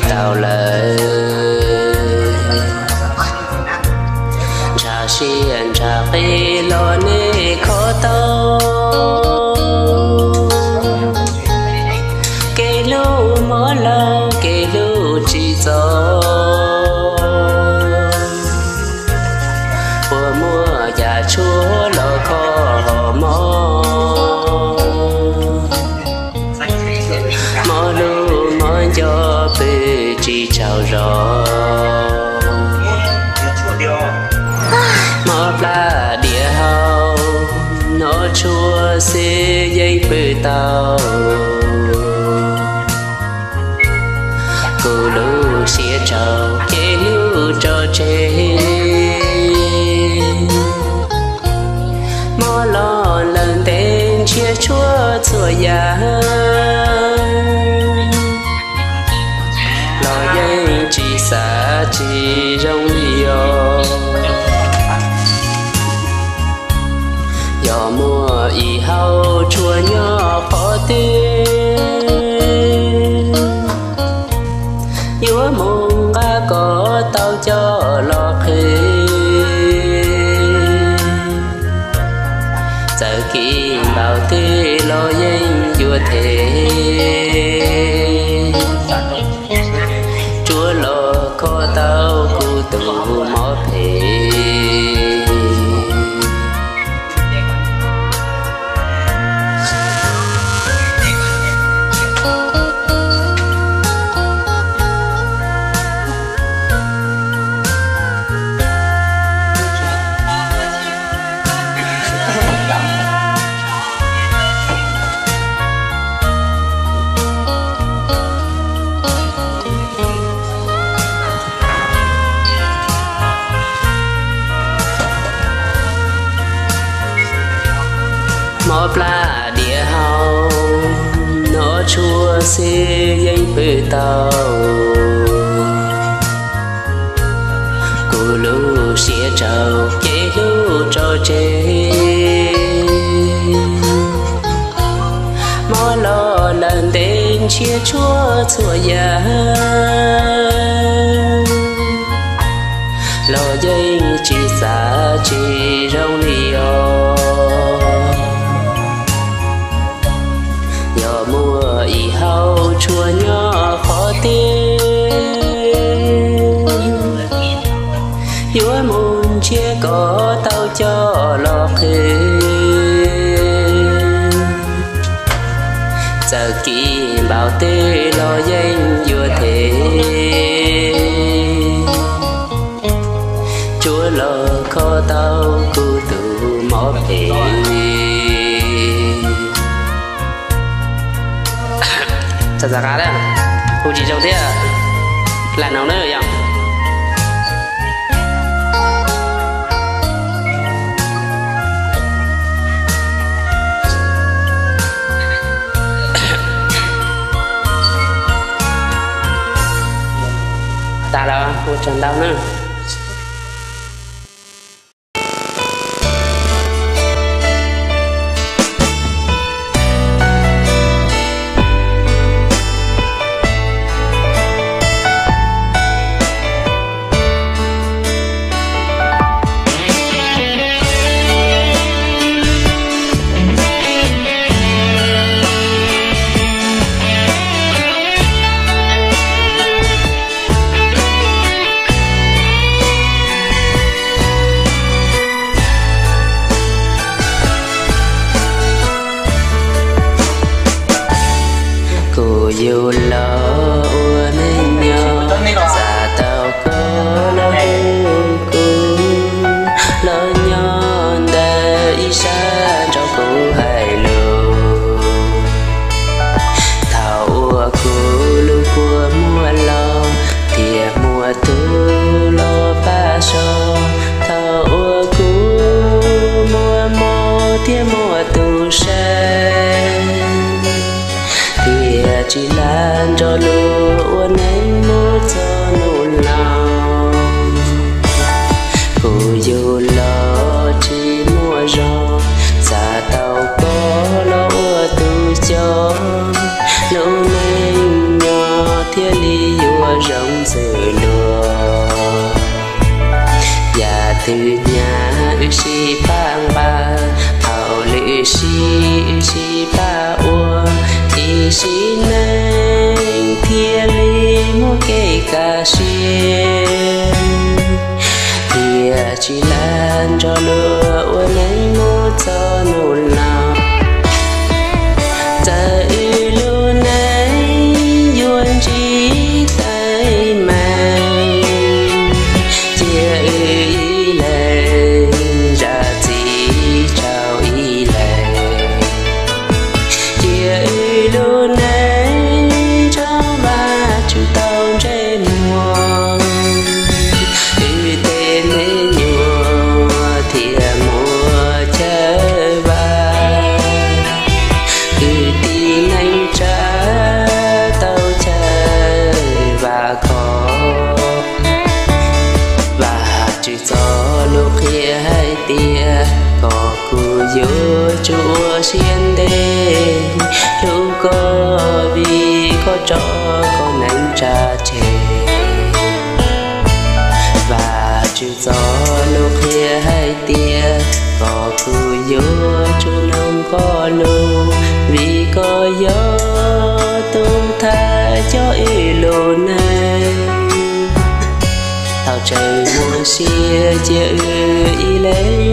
tau lawm. Ntshav siab ntshav qis los nej kho tau, kev hlub mob laug kev hlub tsis txaus. Puas muaj yam tshuaj los kho mob, mob hlub mob nco pw tsis tsaug zog. Mob plab diav hau, hnov tshuaj xwb yeej pw tau. Kuv lub siab tsaug kev hlub tso tseg, mob los lawm ntev ntshiab tshuaj txhua yam, los yeej tsis xav tsis zoo li os. Yog muaj ib hau tshuaj nyob qhov twg, yuav mus nqa kom tau coj los qhwv. Txawm kis npaum twg los yeej yuav them, tsuav los kho tau kuv tus mob phem. Mob plab diav hau, hnov tshuaj xwb yeej pw tau. Kuv lub siab tsaug kev hlub tso tseg, mob los lawm ntev ntshiab tshuaj txhua yam, los yeej tsis xav tsis zoo li os. Yog muaj ib hau tshuaj nyob qhov twg, yuav mus nrhiav kom tau coj los qhwv. Txawm kis npaum twg los yeej yuav them, tsuav los kho tau kuv tus mob phem. Txav txav qab, hu tsis zoo thiab, lam noog na yom. Tas lawm, ua tsaug ntau na. Wb nyab wb sib pab nqa, thaum lwm sij wb sib pab ua, ib sim neej thiaj li muaj kev kaj siab, thiaj tsis lam nrog luag ua neej mus txog nub no. Txawm wb lub neej yuav ntsib teeb meem, cia wb ib leeg zam txim rau ib leeg. Cia wb lub neej nrog Vajtswv tau ntsej muag, wb tej me nyuam thiaj muaj chaw vam, wb tib neeg tsa tau chaw vam khom. Vajtswv txoj lus qhia hais tias kom kuv yuav tsum ua siab ntev hlub koj, vim koj tso koj neej tsa tseg. Vajtswv txoj lus qhia hais tias kom kuv yuav tsum mloog koj lus, vim koj yog tus thawj coj wb lub neej. Thaum tseem muaj sia cia wb ib leeg